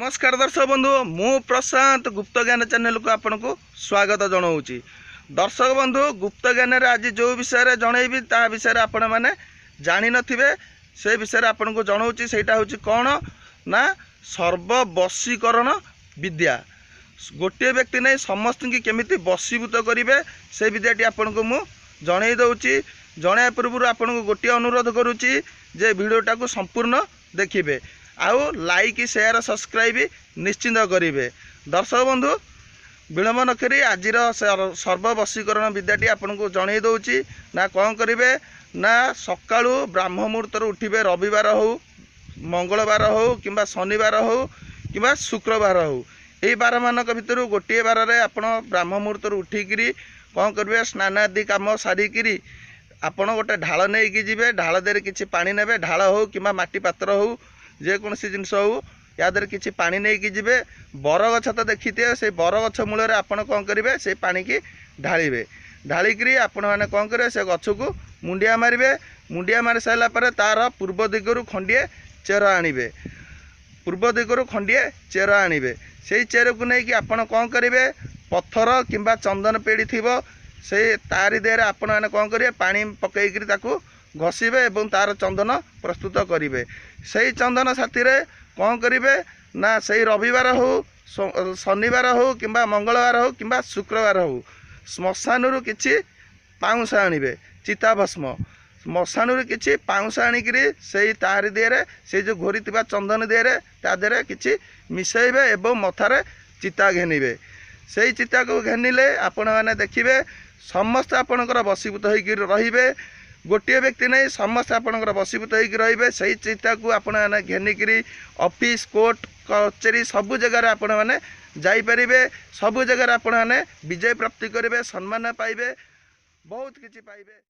ନମସ୍କାର ଦର୍ଶକ ବନ୍ଧୁ, ମୁଁ ପ୍ରଶାନ୍ତ, ଗୁପ୍ତ ଜ୍ଞାନ ଚ୍ୟାନେଲକୁ ଆପଣଙ୍କୁ ସ୍ୱାଗତ ଜଣାଉଛି। ଦର୍ଶକ ବନ୍ଧୁ, ଗୁପ୍ତ ଜ୍ଞାନରେ ଆଜି ଯେଉଁ ବିଷୟରେ ଜଣେଇବି ତାହା ବିଷୟରେ ଆପଣମାନେ ଜାଣିନଥିବେ, ସେ ବିଷୟରେ ଆପଣଙ୍କୁ ଜଣାଉଛି। ସେଇଟା ହେଉଛି କ'ଣ ନା ସର୍ବବଶୀକରଣ ବିଦ୍ୟା। ଗୋଟିଏ ବ୍ୟକ୍ତି ନେଇ ସମସ୍ତଙ୍କୁ କେମିତି ବଶୀଭୂତ କରିବେ, ସେ ବିଦ୍ୟାଟି ଆପଣଙ୍କୁ ମୁଁ ଜଣେଇ ଦେଉଛି। ଜଣାଇବା ପୂର୍ବରୁ ଆପଣଙ୍କୁ ଗୋଟିଏ ଅନୁରୋଧ କରୁଛି ଯେ ଭିଡ଼ିଓଟାକୁ ସମ୍ପୂର୍ଣ୍ଣ ଦେଖିବେ ଆଉ ଲାଇକ୍, ସେୟାର, ସବସ୍କ୍ରାଇବ୍ ନିଶ୍ଚିନ୍ତ କରିବେ। ଦର୍ଶକ ବନ୍ଧୁ, ବିଳମ୍ବ ନକରି ଆଜିର ସର୍ବବଶୀକରଣ ବିଦ୍ୟାଟି ଆପଣଙ୍କୁ ଜଣେଇ ଦେଉଛି। ନା କ'ଣ କରିବେ ନା ସକାଳୁ ବ୍ରାହ୍ମ ମୁହୂର୍ତ୍ତରୁ ଉଠିବେ, ରବିବାର ହେଉ, ମଙ୍ଗଳବାର ହେଉ କିମ୍ବା ଶନିବାର ହେଉ କିମ୍ବା ଶୁକ୍ରବାର ହେଉ, ଏଇ ବାରମାନଙ୍କ ଭିତରୁ ଗୋଟିଏ ବାରରେ ଆପଣ ବ୍ରାହ୍ମ ମୁହୂର୍ତ୍ତରୁ ଉଠିକିରି କ'ଣ କରିବେ? ସ୍ନାନ ଆଦି କାମ ସାରିକିରି ଆପଣ ଗୋଟେ ଢାଳ ନେଇକି ଯିବେ। ଢାଳ ଦେହରେ କିଛି ପାଣି ନେବେ, ଢାଳ ହେଉ କିମ୍ବା ମାଟି ପାତ୍ର ହେଉ, ଯେକୌଣସି ଜିନିଷ ହେଉ, ୟା ଦେହରେ କିଛି ପାଣି ନେଇକି ଯିବେ। ବରଗଛ ତ ଦେଖିଥିବେ, ସେଇ ବରଗଛ ମୂଳରେ ଆପଣ କ'ଣ କରିବେ? ସେଇ ପାଣିକି ଢାଳିବେ। ଢାଳିକିରି ଆପଣମାନେ କ'ଣ କରିବେ? ସେ ଗଛକୁ ମୁଣ୍ଡିଆ ମାରିବେ। ମୁଣ୍ଡିଆ ମାରି ସାରିଲା ପରେ ତା'ର ପୂର୍ବ ଦିଗରୁ ଖଣ୍ଡିଏ ଚେର ଆଣିବେ। ପୂର୍ବ ଦିଗରୁ ଖଣ୍ଡିଏ ଚେର ଆଣିବେ। ସେଇ ଚେରକୁ ନେଇକି ଆପଣ କ'ଣ କରିବେ? ପଥର କିମ୍ବା ଚନ୍ଦନ ପେଡ଼ି ଥିବ, ସେଇ ତାରି ଦେହରେ ଆପଣମାନେ କ'ଣ କରିବେ? ପାଣି ପକାଇକିରି ତାକୁ ଘଷିବେ ଏବଂ ତା'ର ଚନ୍ଦନ ପ୍ରସ୍ତୁତ କରିବେ। ସେଇ ଚନ୍ଦନ ସାଥିରେ କ'ଣ କରିବେ ନା ସେଇ ରବିବାର ହେଉ, ଶନିବାର ହେଉ କିମ୍ବା ମଙ୍ଗଳବାର ହେଉ କିମ୍ବା ଶୁକ୍ରବାର ହେଉ, ଶ୍ମଶାନରୁ କିଛି ପାଉଁଶ ଆଣିବେ, ଚିତାଭସ୍ମ। ଶ୍ମଶାନରୁ କିଛି ପାଉଁଶ ଆଣିକିରି ସେଇ ତାହାରି ଦେହରେ, ସେଇ ଯେଉଁ ଘୋରିଥିବା ଚନ୍ଦନ ଦେହରେ, ତା ଦେହରେ କିଛି ମିଶାଇବେ ଏବଂ ମଥାରେ ଚିତା ଘେନିବେ। ସେଇ ଚିତାକୁ ଘେନିଲେ ଆପଣମାନେ ଦେଖିବେ ସମସ୍ତେ ଆପଣଙ୍କର ବଶୀଭୂତ ହେଇକି ରହିବେ। ଗୋଟିଏ ବ୍ୟକ୍ତି ନେଇ ସମସ୍ତେ ଆପଣଙ୍କର ବଶୀଭୂତ ହେଇକି ରହିବେ। ସେଇ ଚିତାକୁ ଆପଣମାନେ ଘେନିକିରି ଅଫିସ୍, କୋର୍ଟ କଚେରୀ ସବୁ ଜାଗାରେ ଆପଣମାନେ ଯାଇପାରିବେ। ସବୁ ଜାଗାରେ ଆପଣମାନେ ବିଜୟ ପ୍ରାପ୍ତି କରିବେ, ସମ୍ମାନ ପାଇବେ, ବହୁତ କିଛି ପାଇବେ।